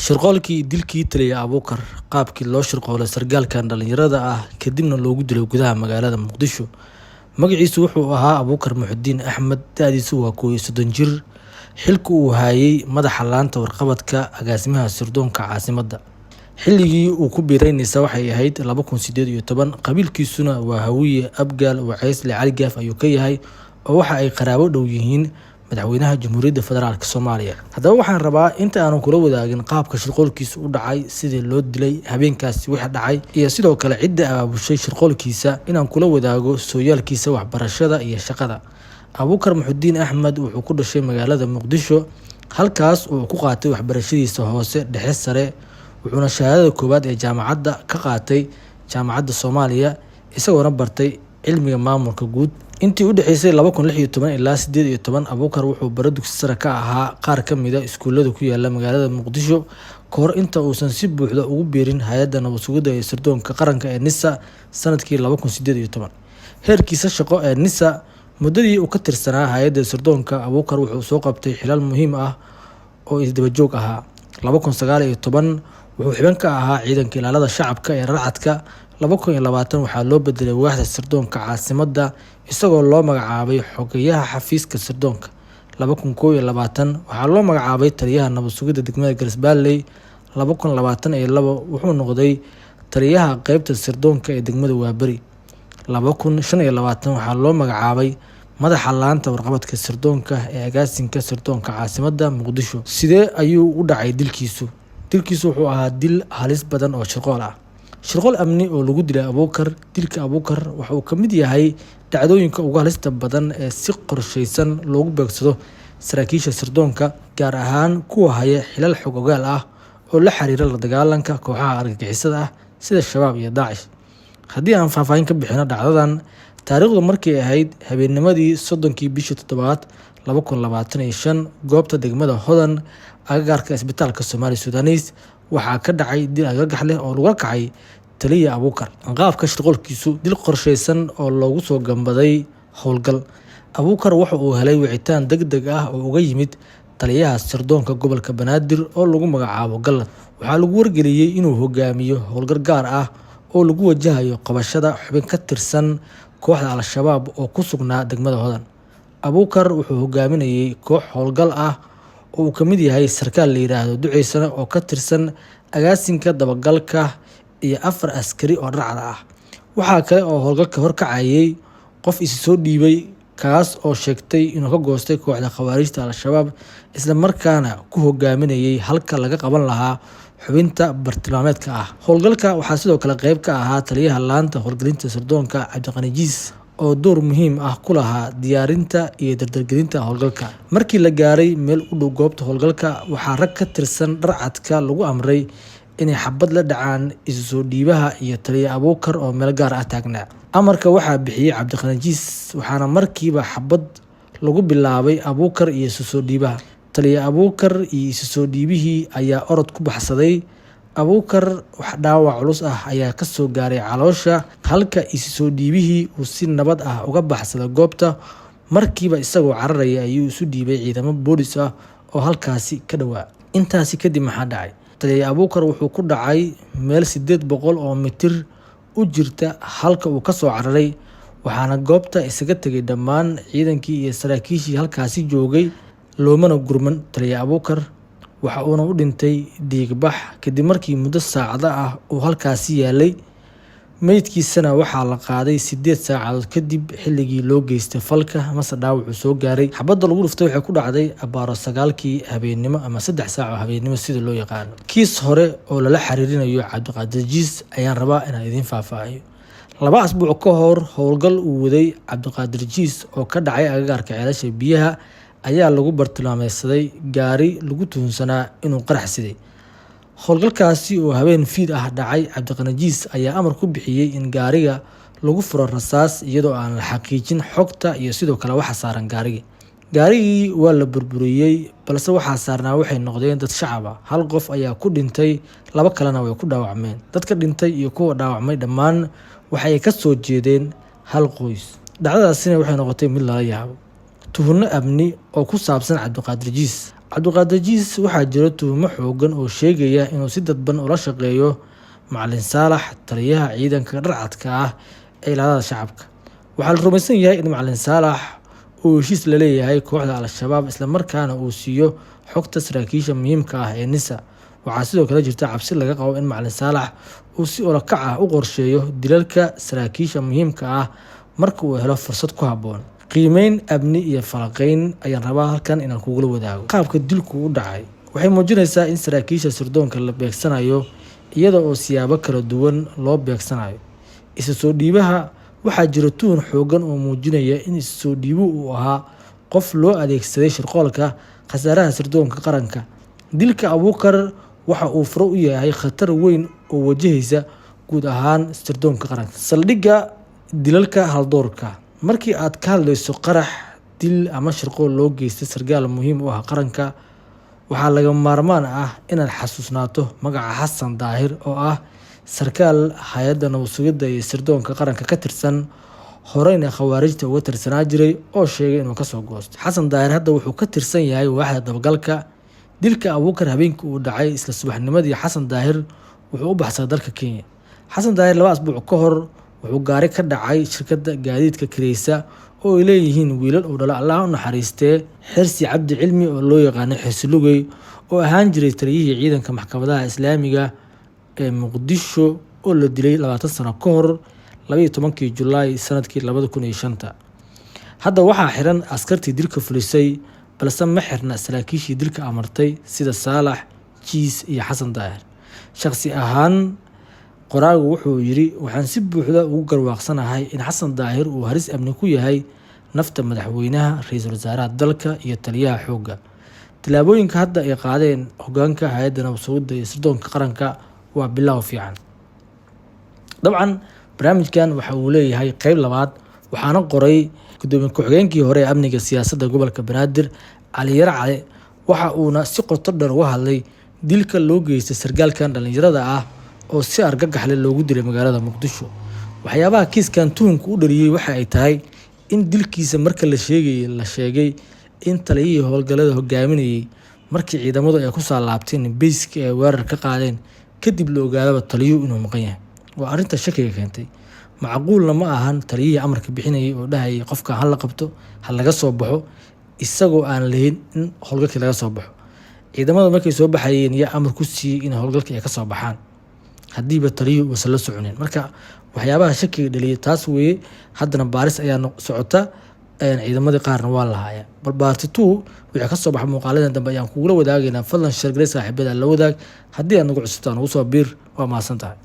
Shirqoolkii dilkii taliya Abuukar, qaabkii loo shirqoolay sargaalkan dhalinyarada ah kadibna loogu dilay gudaha magaalada Muqdisho. Magaciisu wuxuu ahaa Abuukar Muxudiin Axmed, da'diisu waa 31 jir. Xilka uu hayay madaxa laanta warqabadka agaasimaha sirdoonka caasimadda. Xilligii uu ku biiray NISA waxay ahayd 2018, qabiilkiisuna waa Hawiye Abgaal Waceysle Cali Gaaf ayuu ka yahay, oo waxa ay qaraabo dhow yihiin madaxweynaha Jamhuuriyadda Federaalk Soomaaliya. Haddaba waxaan rabaa inta aanan kula wadaagin qaabka shirqoolkiisa u dhacay, sidii loo dilay, habeenkaasi wixii dhacay, iyo sidoo kale cidda abaabushay shirqoolkiisa, inaan kula wadaago sooyaalkiisa waxbarashada iyo shaqada. Abuukar Muxudiin Axmed wuxuu ku dhashay magaalada Muqdisho, halkaas uu ku qaatay waxbarashadiisa hoose, dhexe, sare, wuxuuna shahaadada koowaad ee jaamacadda ka qaatay Jaamacadda Soomaaliya, isagoona bartay cilmiga maamulka guud. Intii u dhexeysay 2016 ilaa 18, Abuukar wuxuu baro dugsi sare ka ahaa qaar ka mid ah iskuulada ku yaala magaalada Muqdisho kahor inta uusan si buuxda ugu biirin hay-adda nabad sugidda ee sirdoonka qaranka ee NISA sanadkii 2018. Heerkiisa shaqo ee NISA: muddadii uu ka tirsanaa hay-adda sirdoonka, Abuukar wuxuu soo qabtay xilal muhiim ah oo isdaba joog ahaa. 2019 wuxuu xubin ka ahaa ciidanka ilaalada shacabka ee Rarcadka. 2020 waxaa loo bedelay waaxda sirdoonka caasimadda, isagoo loo magacaabay xogeyaha xafiiska sirdoonka. 2021 waxaa loo magacaabay taliyaha nabad sugidda degmada Garisbaalley. 2022 wuxuu noqday taliyaha qeybta sirdoonka ee degmada Waaberi. 2025 waxaa loo magacaabay madaxa laanta warqabadka sirdoonka ee agaasinka sirdoonka caasimadda Muqdisho. Sidee ayuu u dhacay dilkiisu? Dilkiisu wuxuu ahaa dil halis badan oo shirqool ah, shirqool amni oo lagu dilay Abuukar. Dilka Abuukar waxa uu ka mid yahay dhacdooyinka ugu halista badan ee si qorsheysan loogu beegsado saraakiisha sirdoonka, gaar ahaan kuwa haya xilal xog ogaal ah oo la xiriira la dagaalanka kooxaha argagixisada ah sida Shabaab iyo Daacish. Haddii aan faahfaahin ka bixino dhacdadan, taariikhdu markay ahayd habeennimadii 30-kii bishii toddobaad 2025, goobta degmada Hodan, agagaarka isbitaalka Somali Sudanese, waxaa ka dhacay dil argagax leh oo lagula kacay taliya Abuukar. Qaabka shirqoolkiisu: dil qorsheysan oo loogu soo gambaday howlgal. Abuukar waxa uu helay wicitaan deg deg ah oo uga yimid taliyaha sirdoonka gobolka Banaadir oo lagu magacaabo Gallad. Waxaa lagu wargeliyey inuu hogaamiyo howlgal gaar ah oo lagu wajahayo qabashada xubin ka tirsan kooxda Al-Shabaab oo ku sugnaa degmada Hodan. Abuukar wuxuu hogaaminayay koox howlgal ah oo uu ka mid yahay sarkaal la yiraahdo Duceysane oo ka tirsan agaasinka dabagalka iyo 4 askari oo dharcad ah. Waxaa kale oo howlgalka horkacayay qof isi soo dhiibay, kaas oo sheegtay inuu ka goostay kooxda khawaarijta Al-Shabaab, isla markaana ku hogaaminayay halka laga qaban lahaa xubinta bartilmaameedka ah. Howlgalka waxaa sidoo kale qeyb ka ahaa taliyaha laanta howlgelinta sirdoonka Cabdiqani Jiis, oo door muhiim ah ku lahaa diyaarinta iyo dardargelinta howlgalka. Markii la gaaray meel u dhow goobta howlgalka, waxaa rag ka tirsan dharcadka lagu amray inay xabad la dhacaan isu soo dhiibaha iyo taliya Abuukar oo meel gaar ah taagnaa. Amarka waxaa bixiyey Cabdiqani Jiis, waxaana markiiba xabad lagu bilaabay Abuukar iyo isu soo dhiibaha. Taliya Abuukar iyo isu soo dhiibihii ayaa orod ku baxsaday. Abuukar wax dhaawac culus ah ayaa kasoo gaaray caloosha, halka isu soo dhiibihii uu si nabad ah uga baxsaday goobta. Markiiba isagoo cararaya ayuu isu dhiibay ciidamo boolis ah oo halkaasi ka dhowaa. Intaasi kadib maxaa dhacay? Taliya Abuukar wuxuu ku dhacay meel 800 oo mitir u jirta halka uu kasoo cararay, waxaana goobta isaga tegay dhammaan ciidankii iyo saraakiishii halkaasi joogay, loomana gurman. Taliya Abuukar waxa uuna u dhintay dhiigbax kadib markii muddo saacado ah uu halkaasi yaalay. Meydkiisana waxaa la qaaday 8 saacadood kadib xilligii loo geystay falka amase dhaawacuu soo gaaray. Xabadda lagu dhuftay waxay ku dhacday abbaaro 9-kii habeennimo ama 3 saac oo habeennimo sida loo yaqaano. Kiis hore oo lala xiriirinayo Cabdiqaadir Jiis ayaan rabaa inaan idiin faahfaahiyo. 2 asbuuc ka hor, howlgal uu waday Cabdiqaadir Jiis oo ka dhacay agagaarka ceelasha biyaha ayaa lagu bartilmaameedsaday gaari lagu tuhunsanaa inuu qarax siday. Howlgalkaasi oo habeen fiid ah dhacay, Cabdiqani Jiis ayaa amar ku bixiyey in gaariga lagu furo rasaas iyadoo aan la xaqiijin xogta iyo sidoo kale waxa saaran gaariga. Gaarigii waa la burburiyey, balse waxaa saarnaa waxay noqdeen dad shacab ah. Hal qof ayaa ku dhintay, 2 kalena way ku dhaawacmeen. Dadka dhintay iyo kuwa dhaawacmay dhammaan waxay ka soo jeedeen hal qoys. Dhacdadaasina waxay noqotay mid lala yaabo. Tuhunno amni oo ku saabsan Cabdiqaadir Jiis. Cabdiqaadir Jiis waxaa jira tuhumo xoogan oo sheegaya inuu si dadban ula shaqeeyo Macalin Saalax, taliyaha ciidanka dharcadka ah ee ilaalada shacabka. Waxaa la rumaysan yahay in Macalin Saalax uu heshiis la leeyahay kooxda Al-Shabaab, islamarkaana uu siiyo xogta saraakiisha muhiimka ah ee NISA. Waxaa sidoo kale jirta cabsi laga qabo in Macalin Saalax uu si ula kac ah u qorsheeyo dilalka saraakiisha muhiimka ah marka uu helo fursad ku habboon. Qiimeyn amni iyo falanqeyn ayaan rabaa halkan inaan kugula wadaago. Qaabka dilku u dhacay waxay muujinaysaa in saraakiisha sirdoonka la beegsanayo iyada oo siyaabo kala duwan loo beegsanayo. Isa soo dhiibaha: waxaa jira tuhun xoogan oo muujinaya in isa soo dhiibuhu uu ahaa qof loo adeegsaday shirqoolka. Khasaaraha sirdoonka qaranka: dilka Abuukar waxa uu furo u yahay khatar weyn oo wajahaysa guud ahaan sirdoonka qaranka. Saldhigga dilalka haldoorka: markii aad ka hadlayso qarax, dil ama shirqool loo geystay sarkaal muhiim u ah qaranka, waxaa lagama maarmaan ah inaad xasuusnaato magaca Xasan Daahir, oo ah sarkaal hay'adda nabad sugidda iyo sirdoonka qaranka ka tirsan, horeyna Khawaarijta uga tirsanaa jiray oo sheegay inuu kasoo goostay. Xasan Daahir hadda wuxuu ka tirsan yahay waaxda dabagalka. Dilka Abuukar habeenkii uu dhacay, isla subaxnimadii Xasan Daahir wuxuu u baxsaday dalka Kenya. Xasan Daahir 2 asbuuc ka hor wuxuu gaari ka dhacay shirkadda gaadiidka kireysa oo ay leeyihiin wiilal uu dhalo Allah u naxariistee Xirsi Cabdi Cilmi, oo loo yaqaano Xirsi Lugey, oo ahaan jiray taliyihii ciidanka maxkamadaha Islaamiga ee Muqdisho oo la dilay 20 sano ka hor, 12-kii Julaay sanadkii 2005-ta. Hadda waxaa xiran askartii dilka fulisay, balse ma xirna saraakiishii dilka amartay sida Saalax, Jiis iyo Xasan Daahir. Shaqsi ahaan, qoraagu wuxuu yidhi: "Waxaan si buuxda ugu garwaaqsanahay in Xasan Daahir uu halis amni ku yahay nafta madaxweynaha, ra-iisul wasaaraha dalka iyo taliyaha xoogga. Tallaabooyinka hadda ay qaadeen hogaanka hay'adda nabad sugidda iyo sirdoonka qaranka waa bilow fiican." Dabcan barnaamijkan waxa uu leeyahay qeyb labaad, waxaana qoray gudoomiye ku-xigeenkii hore ee amniga siyaasadda gobolka Banaadir, Cali Yar Cali. Waxa uuna si qoto dheer uga hadlay dilka loo geystay sargaalkan dhallinyarada ah oo si argagax leh loogu dilay magaalada Muqdisho. Waxyaabaha kiiskan tuhunka u dhaliyey waxa ay tahay in dilkiisa marka la sheegayay la sheegay in taliyihii howlgallada hogaaminayay, markii ciidamadu ay kusoo laabteen beyska ay weerar ka qaadeen kadib, la ogaadaba taliyuhu inuu maqan yahay. Waa arrinta shakiga keentay. Macquulna ma ahan taliyihii amarka bixinayay oo dhahayay qofka ha la qabto, ha laga soo baxo, isagoo aan lahayn in howlgalkii laga soo baxo. Ciidamada markay soo baxayeen yaa amar ku siiyey in howlgalkii ay kasoo baxaan haddiiba taliyuhu uusan la soconin? Marka waxyaabaha shakiga dhaliyay taas weeye. Haddana baaris ayaa socota, ciidamadii qaarna waa la hayaa. Bal part two wixii kasoo baxa muuqaaladan dambe ayaan kugula wadaagaynaa. Fadlan share garee, saaxiibada la wadaag. Haddii aad nagu cusubtaan, ugu soo biir. Waa mahadsan tahay.